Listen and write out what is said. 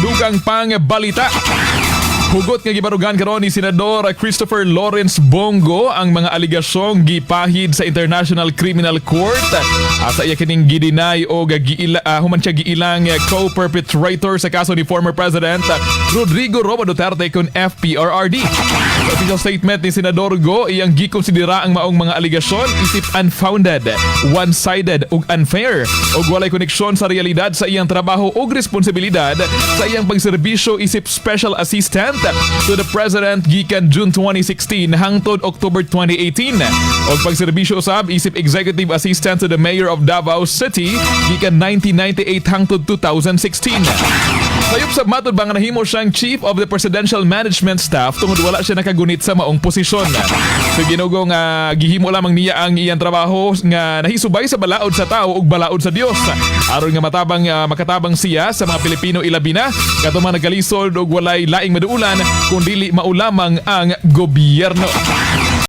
Dugang pang balita. Hugot nga gibarugan karon ni Senador Christopher Lawrence Bong Go ang mga aligasyong gipahid sa International Criminal Court. Sa iya kining gi-deny o giila, human siya giilang co-perpetrator sa kaso ni former President Rodrigo Roa Duterte kon FPRRD. Sa official statement ni Senador Go, iyang gikonsidera ang maong mga aligasyon isip unfounded, one-sided ug unfair ug walay koneksyon sa realidad sa iyang trabaho ug responsibilidad sa iyang pagserbisyo isip Special Assistant to the President gikan June 2016 hangtod October 2018 ug pagserbisyo usab isip Executive Assistant to the Mayor of Davao City gikan 1998 hangtod 2016. Sayop sa matod ba nga nahimo siyang Chief of the Presidential Management Staff tungod wala siya nakagunit sa maong posisyon. So ginugo nga gihimo lamang niya ang iyang trabaho nga nahisubay sa balaod sa tao ug balaod sa Dios, aron nga matabang makatabang siya sa mga Pilipino, ilabi na katong mga nagkalisod ug walay laing maduulan kun dili mao lamang ang gobyerno.